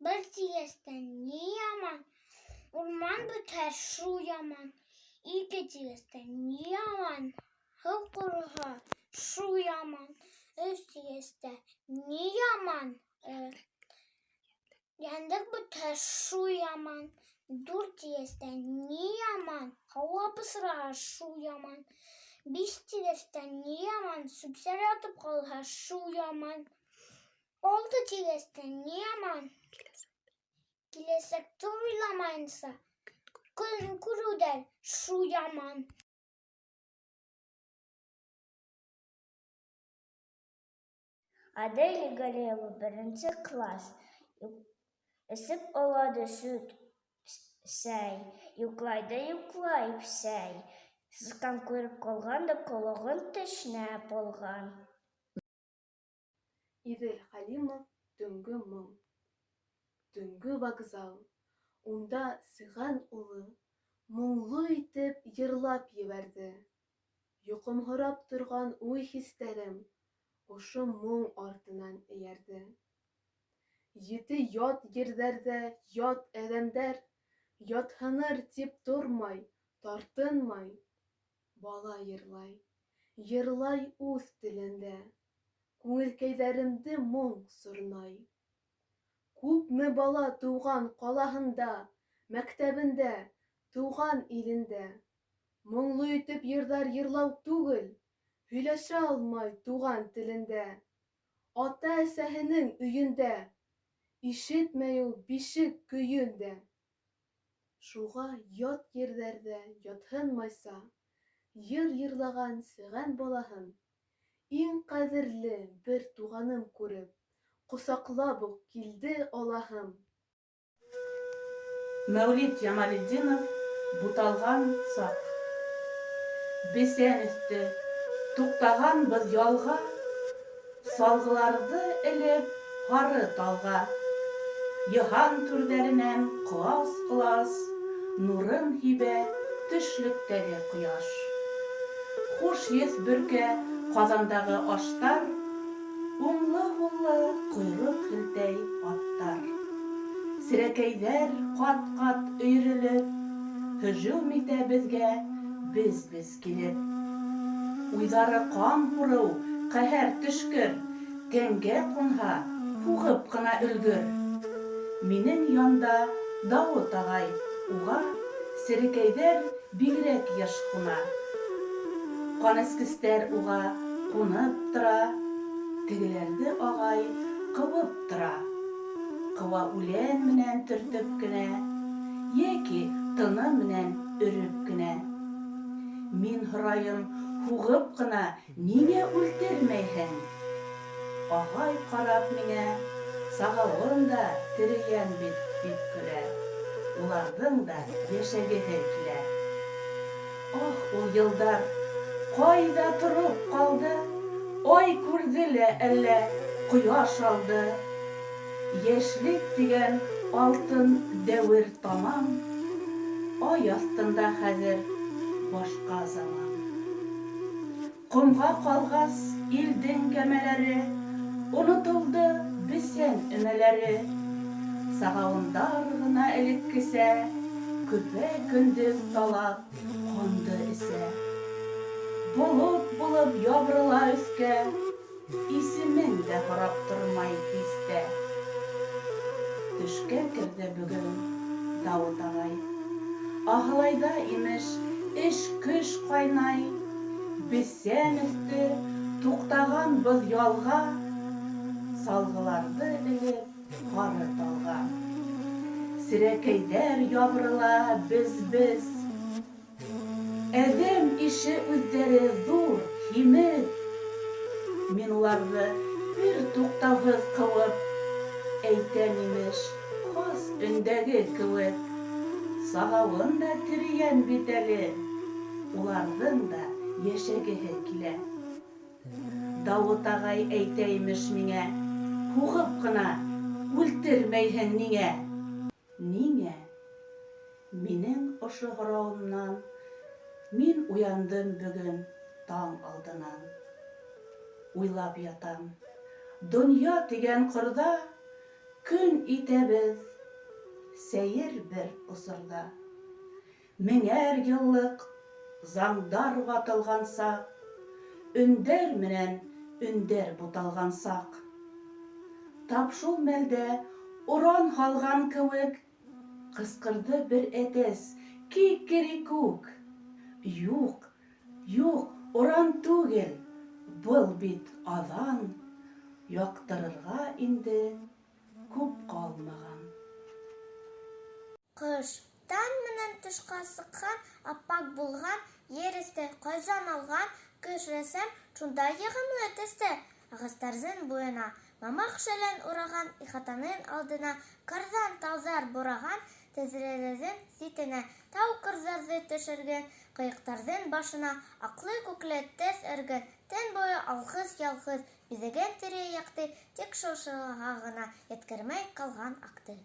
Бер тигәстән ни яман? Урман бөтһә, шул яман. Ике тигәстән ни яман? Һыу ҡороһа, шул яман. Өс тигәстә ни яман? Йәнлек бөтһә, шул яман. Дүрт тигәстә ни яман? Һауа бысраһа, шул яман. Биш тигәстә ни яман? Сүп-сар ятып ҡалһа, шул яман. Алты тигәстә ни яман? Киләсәкте уйламайынса көн күреүҙәр шул яман. Адель Галиева, беренсе класс. Эсеп алады сөт, сәй. Йоҡлай ҙа йоҡлай бесәй. Сысҡан күреп ҡалған да ҡолағын тешләп алған. Иҙел Хәлимов Төнгө моң. Төнгө вокзал. Унда Сыған улы моңло итеп йырлап ебәрҙе. Йоҡомһорап торған уй-хистәрем ошо моң артынан эйәрҙе. Ете ят ерҙәрҙә ят әҙәмдәр ятһыныр тип тормай, тартынмай. Бала йырлай, йырлай үҙ телендә. Күңелкәйҙәремде моң сорнай. Күпме бала тыуған ҡалаһында, мәктәбендә, тыуған илендә. Моңло итеп йырҙар йырлау түгел, һөйләшә алмай туған телендә. Ата-әсәһенең өйөндә ишетмәй ул бишек көйөн дә. Шуға ят ерҙәрҙә ятһынмайса, йыр йырлаған сегән балаһын Иң ҡәҙерле бер туғаным күреп, Ҡосаҡлап уҡ килде алаһым. Мәүлит Ямалетдинов Буталган сак. Бесән өҫтө, туҡтағанбыҙ ялға, Салғыларҙы элеп һары талға. Йыһан түрҙәренән ҡолас-ҡолас Нурын һибә төшлөктәге ҡояш. Хуш еҫ бөркә ҡаҙандағы аштар, Уңлы-һуллы ҡойроҡ һелтәй аттар. Серәкәйҙәр ҡат-ҡат өйөрөлөп, Һөжүм итә беҙгә без-без килеп. Уйҙары ҡан һурыу, ҡәһәр төшкөр, Тәнгә ҡунһа, һуғып ҡына өлгөр. Минең янда Дауыт ағай, уға Серекәйҙәр бигерәк йыш ҡуна. Ҡанескестәр уға ҡунып тора, Тегеләрҙе ағай ҡыуып тора. Ҡыуа үлән менән төртөп кенә, Йәки тыны менән өрөп кенә. Мин һорайым, һуғып ҡына Ниңә үлтермәйһең? Ағай ҡарап миңә, Сағауын да тере йән бит, дип көлә. Уларҙың да йәшәгеһе килә. Ах, ул йылдар ҡайҙа тороп ҡалды? Ай күрҙе лә әллә ҡояш алды? Йәшлек тигән алтын дәүер тамам, Ай аҫтында хәҙер башҡа заман. Ҡомға ҡалғас илдең кәмәләре, Онотолдо бесән өмәләре. Сағауындар ғына элеккесә Көпә-көндөҙ талап ҡанды эсә. Болот булып ябырыла өҫкә, Исемең дә һорап тормай һис тә. Төшкә керҙе бөгөн Дауыт ағай. Аһылайҙа, имеш, эш-көш ҡайнай. Бесән өҫтө, туҡтағанбыҙ ялға, Салғыларҙы элеп һары талға. Серәкәйҙәр ябырыла без-без. Әҙәм ише үҙҙәре ҙур, һимеҙ. Мин уларҙы бер туҡтауһыҙ ҡыуып, Әйтәм, имеш, хас өндәге кеүек, Сағауын да тере йән бит әле, Уларҙың да йәшәгеһе килә. Дауыт ағай әйтә, имеш, миңә, Һуғып ҡына үлтермәйһең ниңә? Ниңә? Минең ошо һорауымнан Мин уяндым бөгөн таң алдынан. Уйлап ятам. Донъя дигән ҡорҙа Көн итәбеҙ сәйер бер осорҙа. Меңәр йыллыҡ заңдар ватылған саҡ, Өндәр менән өндәр буталған саҡ. Тап шул мәлдә оран һалған кеүек Ҡысҡырҙы бер әтәс: Кикерикүк! Юҡ, юҡ, оран түгел, был бит аҙан, Яҡтырырға инде күп ҡалмаған. Ҡыш таң менән тышҡа сыҡһаң, Аппаҡ булған ер өҫтө. Ҡайҙан алған ҡыш рәсем Шундай яғымлы төҫтө? Ағастарҙың буйына Мамыҡ шәлен ураған, Ихатаның алдына Ҡарҙан тауҙар бураған, Тәҙрәләрҙең ситенә Тау ҡырҙарҙы төшөргән, Ҡыйыҡтарҙың башына Аҡлы-күкле төҫ өргән. Төн буйы алһыҙ-ялһыҙ Биҙәгән тирә-яҡты, Тик шул шылаға ғына Еткермәй ҡалған аҡты.